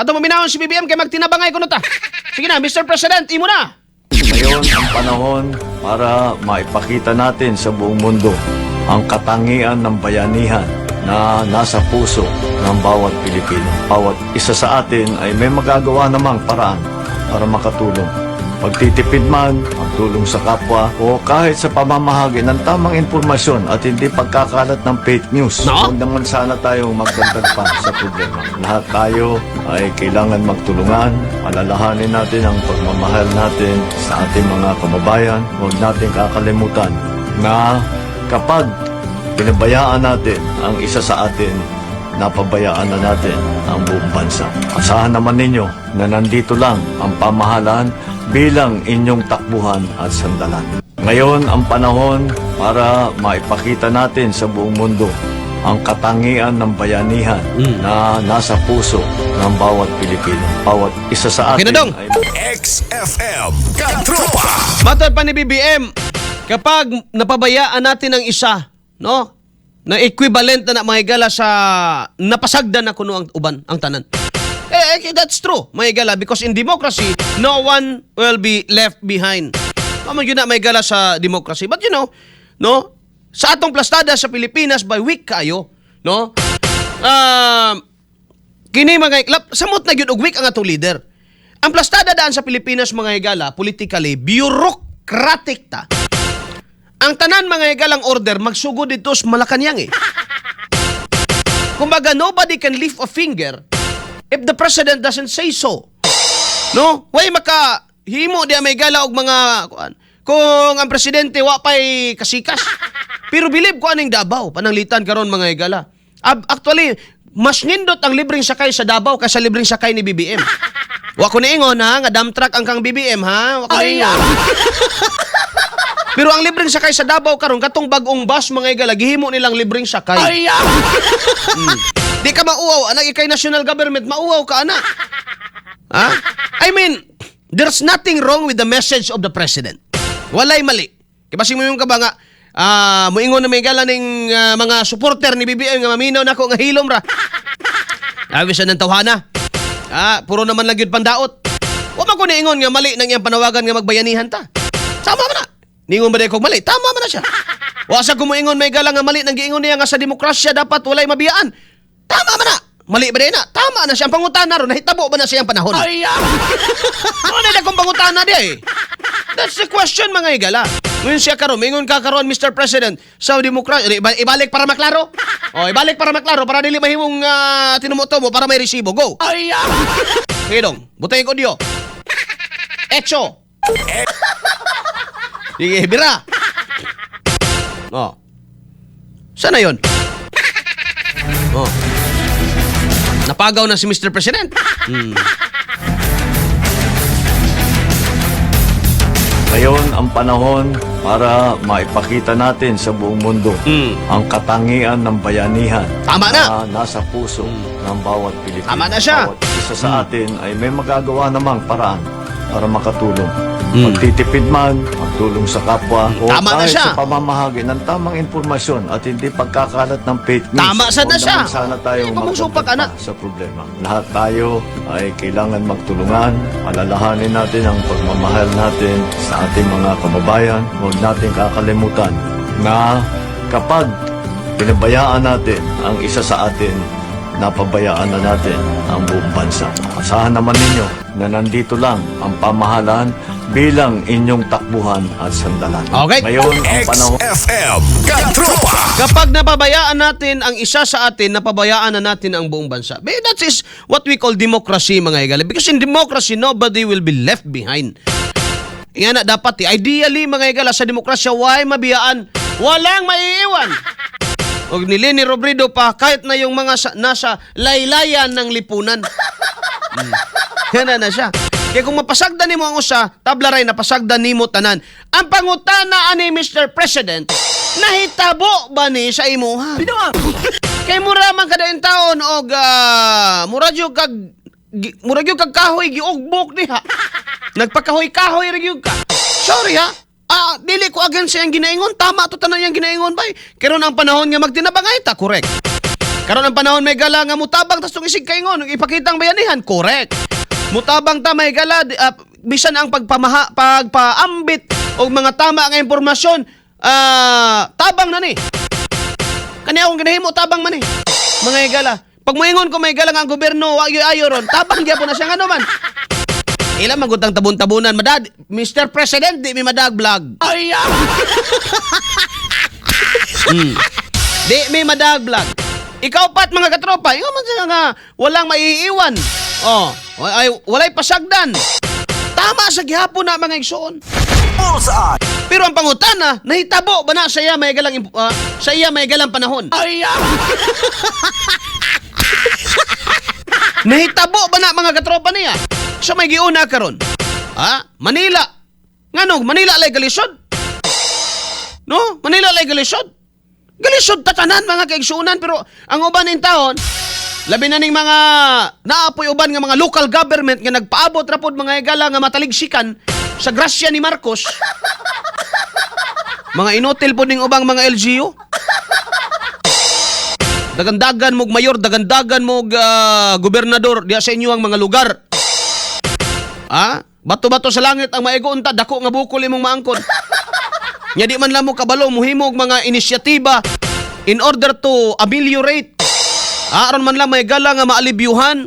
Ato maminawon si BBM kay magtinabangay kuno ta. Sige na, Mr. President, imo na. Ngayon ang panahon para maipakita natin sa buong mundo ang katangian ng bayanihan na nasa puso ng bawat Pilipino. Bawat isa sa atin ay may magagawa namang paraan para makatulong. Pagtitipid man, pagtulong sa kapwa, o kahit sa pamamahagi ng tamang impormasyon at hindi pagkakalat ng fake news. No? Huwag naman sana tayong magdagdag pa sa problema. Lahat tayo ay kailangan magtulungan. Alalahanin natin ang pagmamahal natin sa ating mga kababayan. Huwag natin kakalimutan na kapag pinabayaan natin ang isa sa atin, napabayaan na natin ang buong bansa. Asahan naman ninyo na nandito lang ang pamahalaan bilang inyong takbuhan at sandalan. Ngayon ang panahon para maipakita natin sa buong mundo ang katangian ng bayanihan na nasa puso ng bawat Pilipino. Bawat isa sa Okay atin na, Dong. ay XFM. Katropa. Matod pa ni BBM, kapag napabayaan natin ang isa, no? Na equivalent na na mga higala sa napasagdan na kuno ang uban, ang tanan. Eh, that's true, mga higala, because in democracy, no one will be left behind. Mao man gyud na, mga higala, sa democracy. But no? Sa atong plastada sa Pilipinas, by weak kayo, no? Kini mga iklap, samot na gyud og weak ang atong leader. Ang plastada daan sa Pilipinas, mga higala, politically, bureaucratic ta. Ang tanan, mga higalang order magsugod dito sa Malacanang eh. Kumbaga, nobody can lift a finger if the president doesn't say so. No? Way maka himo di may gala og mga kuan. Kung ang presidente wa pay kasikas. Pero believe ko aning Davao, pananglitan karon, mga higala. Actually, mas nindot ang libreng sakay sa Davao kaysa libreng sakay ni BBM. Wa ko niingon ha, nga dump truck ang kang BBM ha. Wa ko niingon. Pero ang libreng sakay sa Davao karon, katong bag-ong bus, mga higala, gihimo nilang libreng sakay. Di ka mauaw, anak, ikay national government, mauaw ka, anak. Ha? I mean, there's nothing wrong with the message of the president. Walay mali. Kaya mo yung ka ba nga, muingon na may gala ning mga supporter ni BBM nga maminaw nako nga hilom ra. Sabi siya ng tawhana. Puro naman lang yun pandaot. Wa man ko niingon nga mali nang iyang panawagan nga magbayanihan ta. Tama man na. Niingon ba kog mali? Tama man na siya. Wa sa kumuingon may gala nga mali nang giingon niya nga sa demokrasya dapat walay mabiyaan. Tama man na. Mali ba na? Tama na siya. Ang pangutana ron, nahitabo ba na siyang panahon? Ay, ano na akong pangutana di eh? That's the question, mga higala. Ngayon siya karon, mingon ka karon, Mr. President, sa demokrasya, ibalik para maklaro. O, ibalik para maklaro para dili mahimong tinumuto mo para may resibo. Go. Ay! Sige dong, butay ko audio. Echo. Sige, bira. Oh. Sana yon? Oh. Napagaw na si Mr. President. Ngayon ang panahon para maipakita natin sa buong mundo ang katangian ng bayanihan Tama na. Nasa puso ng bawat Pilipino. Tama na siya. Bawat isa sa atin ay may magagawa namang paraan para makatulong. Pagtitipid man, pagtulong sa kapwa, o Tama na kahit siya. sa pamamahagi ng tamang impormasyon at hindi pagkakalat ng fake news. Tama sad na Huwag siya. naman sana tayong Hindi pa mong supak, magdagdag anak. pa sa problema. Lahat tayo ay kailangan magtulungan. Alalahanin natin ang pagmamahal natin sa ating mga kababayan. Huwag natin kakalimutan na kapag pinabayaan natin ang isa sa atin, napabayaan na natin ang buong bansa. Asahan naman ninyo na nandito lang ang pamahalaan bilang inyong takbuhan at sandalan. Okay. Ngayon ang panahon XFM. Katropa. Kapag napabayaan natin ang isa sa atin, napabayaan na natin ang buong bansa. But that is what we call democracy, mga higala. Because in democracy, nobody will be left behind. Nga na dapat eh. Ideally, mga higala, sa demokrasya, why mabiyaan? Walang maiiwan. Og ni Leni Robredo pa, kahit na yung mga nasa laylayan ng lipunan. Yan na na siya. Kaya kung mapasagdan nimo ang usa, tabla ray napasagdan nimo tanan. Ang pangutana ani Mr. President, nahitabo ba ni sa imuha? Kay mura man kada taon og mura gyud kag kahoy giugbok diha. Nagpakahoy-kahoy ra gyud ka. Sorry ha. Dili ko against sa iyang ginaingon. Tama to tanan iyang ginaingon bay. Karon ang panahon nga magtinabangay ta, correct. Karon ang panahon, may gala, nga mutabang tas tong isig kaingon, ipakitang bayanihan, correct. Mutabang ta, may gala, bisan ang pagpamaha, pagpaambit og mga tama nga impormasyon, tabang na ni. Kani akong ginahimo, tabang man eh. Mga higala. Pag moingon ko, may gala, nga ang gobyerno wa gyud ayo ron, tabang gyapon na siya, ngano man. Ila magutang tabon-tabunan madad Mr. President, di mi madag vlog. Ay. Di mi madag vlog. Ikaw pat, mga katropa, ikaw man siya nga walang maiiwan. Oh, ay walay pasagdan. Tama sa gihapon na, mga igsoon. Bullseye! Pero ang pangutana, nahitabo ba na sa iya may galang sa iya may galang panahon? Ay! Nahitabo ba na, mga katropa niya? Sa may giuna karon? Ha? Manila. Nganong Manila lay galisod? No? Manila lay galisod? Galisod tatanan, mga kaigsuonan, pero ang uban ning taon, labi na ning mga naapoy uban nga mga local government nga nagpaabot ra pod, mga higala, nga mataligsikan sa grasya ni Marcos. Mga inutil po ning ubang mga LGU. Dagandagan mog mayor, dagandagan mog gobernador diya sa inyo ang mga lugar. Ha? Bato-bato sa langit ang maigo unta, dako nga bukol imong maangkon. Nya di man lang mo kabalo muhimog mga inisyatiba in order to ameliorate. Ah, aron man lang may gala nga maalibyuhan.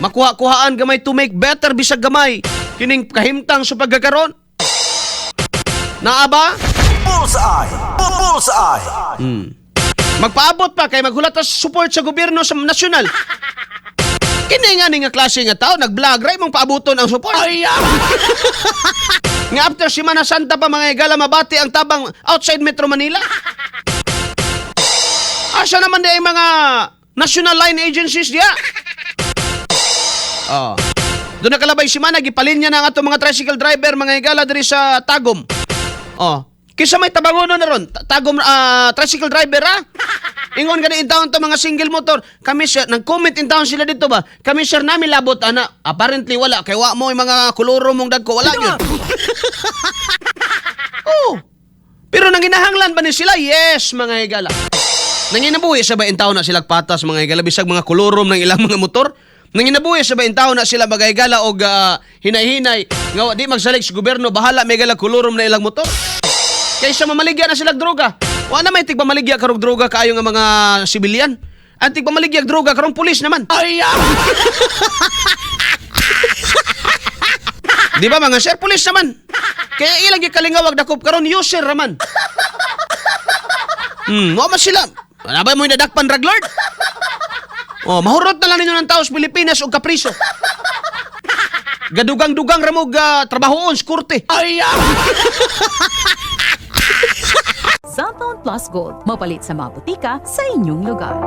Makuha-kuhaan gamay to make better bisag gamay kining kahimtang sa pagkakaron. Naa ba? Bullseye! Bullseye! Magpaabot pa kay maghulat ta support sa gobyerno sa nasyonal. Kini nga ni nga klase nga tao nag-vlog ra imong paabuton ang support. Ay! Nga after Semana Santa pa, mga higala, mabati ang tabang outside Metro Manila. Asa naman di ay mga national line agencies diya? Oh. Doon na kalabay si Mana, gipalin niya na ang atong mga tricycle driver, mga higala, diri sa Tagum. Oh. Kisa may tabangono na ron, Tagum tricycle driver ah. Ingon gani in town to mga single motor. Kami sir, nag-comment in town sila dito ba? Kami sir namin labot ana. Apparently wala kay wa mo yung mga kuluro mong dagko, wala gyud. Oh. Pero nanginahanglan ba ni sila? Yes, mga higala. Nanginabuhi sa ba in taon na sila patas, mga higala, bisag mga kolorum ng ilang mga motor? Nanginabuhi sa ba in taon na sila mga higala og hinay-hinay nga wa di magsalig sa gobyerno, bahala may gala kolorum na ilang motor? Kaysa mamaligya na sila droga. Wa na may tigpamaligya karong droga kaayo nga mga sibilyan. Ang tigpamaligya droga karong pulis naman. Ay! Di ba, mga sir, pulis naman. Kaya ilang gikalingawag dakop karon user raman. Mo man sila. Wala ba mo nadakpan drug lord? Oh, mahurot na lang ninyo ng tao sa Pilipinas og kapriso. Gadugang-dugang ra mo trabahoon sa korte. Ay! Xanthone Plus Gold, mapalit sa mga butika sa inyong lugar.